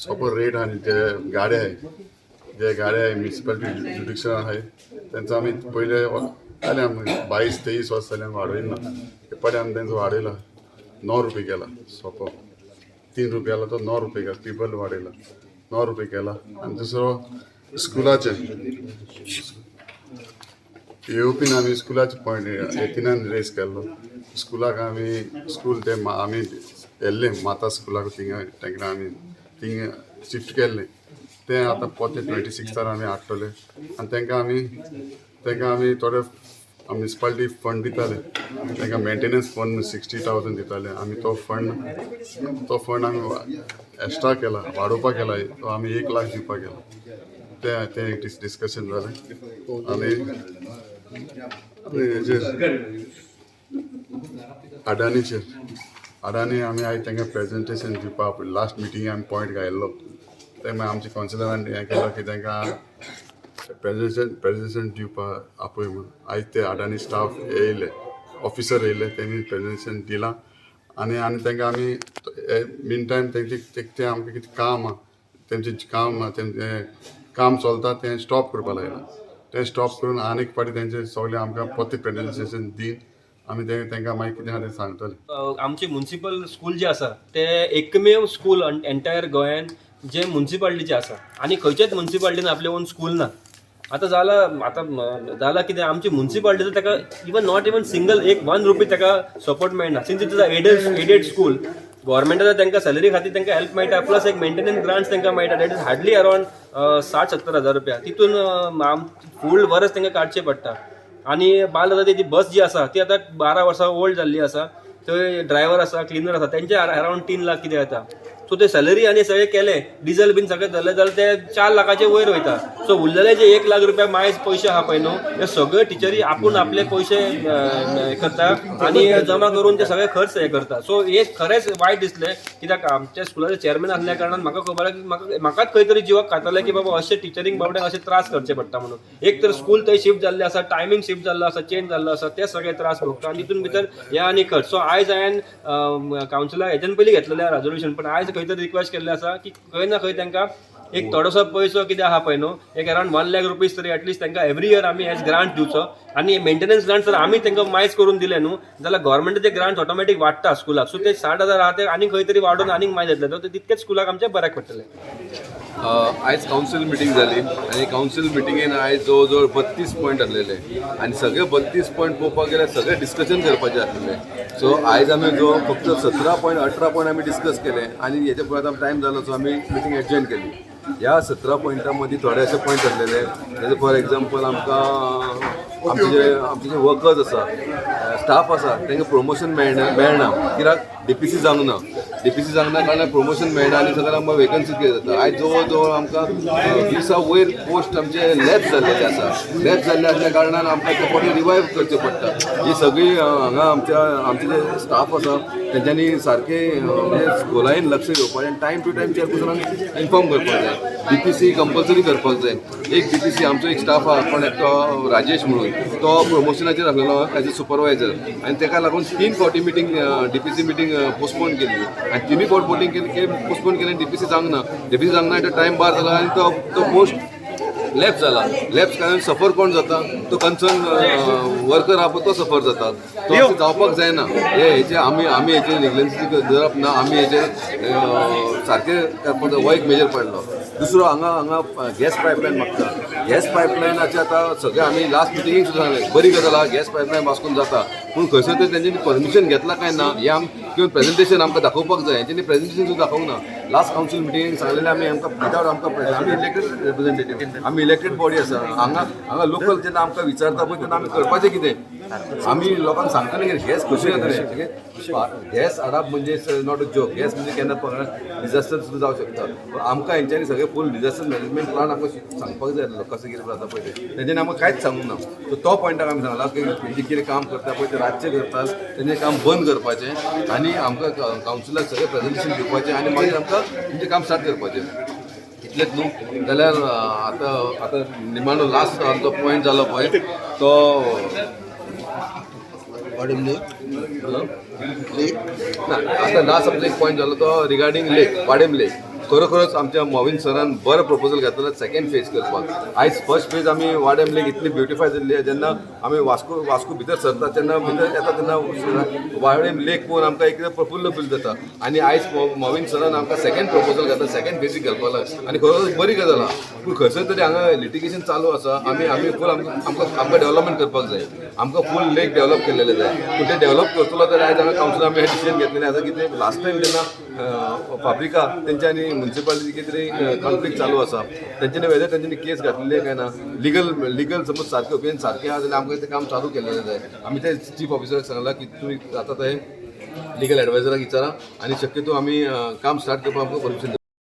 सोपो रेट आनी जे गाडे आहाय, जे गाडे आहाय म्युनिसिपालिटी जुडिक्शन आहाय तेंचो आमी पयले जाले आमी 22-23 वर्स जाले आमी वाडयना. ते पडे आमी तेंचो वाडयला 9 रुपये केला. सोपो 3 रुपया आला तो 9 रुपये केला, ट्रिपल वाडयला, 9 रुपये केला. आनी दुसरो स्कुलाचे येवपीन आमी स्कुलाचे पॉयंट 18 रेस केल्लो. स्कुलाक आमी स्कूल ते आमी येल्ले माता स्कुलाक थिंगा तांकां आमी थिंगा शिफ्ट केल्ले. ते आतां पोरते 26 आमी हाडटले आनी तांकां आमी थोडे म्युनिसिपालिटी फंड दिताले. तांकां मेंटेनन्स फंड 60,000 दिताले आमी. तो फंड आमी एक्स्ट्रा केला, वाडोवपाक केला. तो आमी 1 लाख दिवपाक केला. ते ते एक डिस्कशन जालें. आनी आनी हेजेर अडानीचेर, अडानी आमी आयज तांकां प्रेजेंटेशन दिवपाक लास्ट मिटींग आमी पॉयंट घायल्लो. ते मागीर आमच्या कावन्सिलरान हें केलो की तांकां प्रेजेंटेशन दिवपाक आपय म्हणून. आयज ते अडानी स्टाफ येयले, ऑफिसर येयले, तेणी प्रेजेंटेशन दिलां. आनी आनी तांकां आमी मीन टायम तेंचे ते आमकां कितें काम आहा, तेंचें काम आहा, तेंचें काम चलता तें स्टॉप करपा लायलां. तें स्टॉप करून आनीक फावटी तेंचे सगळें आमकां परतें प्रेजेंटेशन दिवन आमी तें तांकां मागीर कितें आहा तें सांगतले. आमचे म्युनिसिपल स्कूल जे आसा ते एकमेव स्कूल एंटायर गोंयान जे म्युनिसिपालिटीचे आसा आनी खंयच्याच म्युनिसिपालिटीन आपले ओन स्कूल ना. आतां जाला, आतां जाला कितें, आमची म्युनिसिपालिटीचो ताका इवन not even single एक 1 रुपी ताका सपोर्ट मेळना, since it is a aided school. गव्हर्मेंटाचो तांकां सॅलरी खातीर तांकां हेल्प मेळटा, प्लस एक मेंटेनन्स ग्रांट्स तांकां मेळटा, that is hardly around 60-70 हजार रुपया. तितून फूल वरस तांकां काडचें पडटा. आनी बाल आतां ती बस जी आसा ती आतां 12 वर्सां ओल्ड जाल्ली आसा. थंय ड्रायव्हर आसा, क्लिनर आसा, तेंचे अरावंड 3 लाख कितें येता. सो ते सॅलरी आनी सगळें केलें, डिझल बीन सगळें धरलें जाल्यार ते 4 लाखाचे वयर वयता. सो उरलेले जे 1 लाख रुपया मायज पयशे आहा पळय न्हू, हे सगळे टिचरी आपूण आपले पयशे हे करता आनी जमा करून ते सगळे खर्च हे करता. सो हे खरेंच वायट दिसलें, कित्याक आमच्या स्कुलाचे चेअरमॅन आसल्या कारणान म्हाका खबर आहा की म्हाका म्हाकाच खंय तरी जिवाक खातालें की बाबा अशें टिचरींक बाबड्यांक अशे त्रास करचे पडटा म्हणून. एक तर स्कूल थंय शिफ्ट जाल्लें आसा, टायमींग शिफ्ट जाल्लो आसा, चेंज जाल्लो आसा, ते सगळे त्रास भोगता आनी तितून भितर हे आनी खर्च. सो आयज हांवें कावन्सिलाक हेच्यान पयलीं घेतलेलें रेजोल्युशन, पण आयज खंय तरी रिक्वेस्ट केल्लें आसा की खंय ना खंय तांकां एक थोडोसो पयसो कितें आहा पळय न्हू, एक अरावंड 1 लॅक रुपीज तरी एटलिस्ट तांकां एवरी इयर आमी एज ग्रांट दिवचो. आनी मेंटेनन्स ग्रांट जर आमी तांकां मायज करून दिले न्हू जाल्यार गव्हर्मेंटाचे ग्रांट ऑटोमॅटीक वाडटा स्कुलाक. सो ते 60 हजार आहा ते आनी खंय तरी वाडोवन आनीक मायज येतले, ते तितकेच स्कुलाक आमच्या बऱ्याक पडटले. आयज कावन्सील मिटींग जाली आनी कावन्सील मिटिंगेन आयज जवळ जवळ 32 पॉयंट आसलेले आनी सगळे 32 पॉयंट पळोवपाक गेल्यार सगळे डिस्कशन करपाचे आसलेले. सो आयज आमी जो फक्त 17 पॉयंट, 18 पॉयंट आमी डिस्कस केले आनी हेच्या फुडें आतां टायम जालो, सो आमी मिटींग एडजर्न केली. ह्या 17 पॉयंटां मदीं थोडे अशे पॉयंट आसलेले, फॉर एग्जाम्पल आमकां आमचे जे वर्कर्स आसा, स्टाफ आसा, तांकां प्रमोशन मेळना कित्याक डीपीसी जावंक ना. डीपीसी जावंक ना कारणान प्रमोशन मेळना आनी सगळ्यांक आमकां वेकन्सी कितें जाता. आयज जवळ जवळ आमकां 20 वयर पोस्ट आमचे लॅप्स जाल्लेले आसा. लॅप्स जाल्ले आसल्या कारणान आमकां ते परत रिवायव करचे पडटा. ही सगळी हांगा आमच्या आमचे जे स्टाफ आसा तेंच्यांनी सारकें म्हणजे खोलायेन लक्ष घेवपाक आनी टायम टू टायम चेअरपर्सनाक इन्फॉर्म करपाक जाय. डीपीसी कंपल्सरी करपाक जाय. एक डीपीसी आमचो एक स्टाफ आहा कोण एकटो राजेश म्हणून, तो प्रमोशनाचेर आसलेलो एज अ सुपरवायझर आनी तेका लागून तीन फावटी मिटींग, डीपीसी मिटींग पोस्टपोन केली आनी तिनूय फावट बोटींग केली, पोस्टपोन केली. डीपीसी जावंक ना, डीपीसी जावंक ना, टायम बार जाला आनी तो तो पोस्ट लॅप्स जाला. लॅप्स कारण सफर कोण जाता? तो कन्सर्न वर्कर आहा पळय तो सफर जाता. तो अशें जावपाक जायना. हे हेचे आमी आमी हेचेर नेग्लिजन्सी धरप ना. आमी हेचेर सारकें करपाक जाय. हो एक मेजर पडलो. दुसरो हांगा हांगा गॅस पायपलायन मागता. गॅस पायपलायनाचे आतां सगळे आमी लास्ट मिटिंगेक सुद्दां सांगलें, बरी गजाल आहा, गॅस पायपलायन वास्कोन जाता, पूण खंयसर तरी तेंच्यांनी परमिशन घेतलां काय ना हें आम किंवा प्रेजेंटेशन आमकां दाखोवपाक जाय. हेंच्यांनी प्रेजेंटेशन सुद्दां दाखोवंक ना. लास्ट कावन्सील मिटिंगेक सांगलेलें आमी, आमकां विदावट आमकां, आमी इलेक्टेड रिप्रेझेंटेटीव, आमी इलेक्टेड बॉडी आसा. हांगा हांगा लोकल जेन्ना आमकां विचारता पळय तेन्ना आमी करपाचें कितें? आमी लोकांक सांगतले कितें? गॅस कशी येतले? गॅस हाडप म्हणजे not a joke. Gas म्हणजे केन्ना डिजास्टर सुद्दां जावं शकता. पूण आमकां हेंच्यांनी सगळें फूल डिजास्टर मॅनेजमेंट प्लान आमकां सांगपाक जाय आसलो, कसें कितें जाता पळय तें. तेंच्यांनी आमकां कांयच सांगूंक ना. सो तो पॉयंटाक आमी सांगलां की तेंचें कितें काम करता पळय तें रातचें करतात, तेंचें काम बंद करपाचें आनी आमकां कावन्सिलाक सगळें प्रेजेंटेशन दिवपाचें आनी मागीर आमकां तेंचें काम स्टार्ट करपाचें. इतलेंच न्हू जाल्यार आतां आतां निमाणो लास्ट आमचो पॉयंट जालो पळय तो ना, आतां लास्ट आमचो एक पॉयंट जालो तो रिगार्डींग लेक, वाडेम लेक. तो खरोखरच आमच्या मोविन सरान बरो प्रपोजल घातलेलो सेकंड फेज करपाक. आयज फर्स्ट फेज आमी वाडेम लेक इतली ब्युटिफाय जाल्ली आहा, जेन्ना आमी वास्को वास्को भितर सरता तेन्ना, भितर येता तेन्ना वाडेम लेक पळोवन आमकां एक प्रफुल्ल फील जाता. आनी आयज मोविन सरान आमकां सेकंड प्रपोजल घातला, सेकंड फेजीक घालपाक लागला आनी खरोखर बरी गजाल आहा. पूण खंयसर तरी हांगा लिटिगेशन चालू आसा. आमी आमी फूल आमकां आमकां आमकां डेव्हलपमेंट करपाक जाय, आमकां फूल लेक डेव्हलप केल्लेले जाय. पूण ते डेव्हलप करतलो जाल्यार आयज हांगा कावन्सिलान आमी हें डिसिजन घेतलेलें आसा की ते लास्ट टायम जेन्ना फाब्रिका तेंच्या आनी मुन्सिपालिटी कितें तरी कॉन्फ्लिक्ट चालू आसा, तेंच्यांनी वेदर तेंच्यांनी केस घातलेली काय ना, लिगल लिगल समज सारकें ओपिनियन सारकें आहा जाल्यार आमकां तें काम चालू केल्लें जाय. आमी ते चीफ ऑफिसराक सांगलां की तुमी आतां ते लिगल एडवायजराक विचारा आनी शक्यतो आमी काम स्टार्ट करपाक आमकां परमिशन.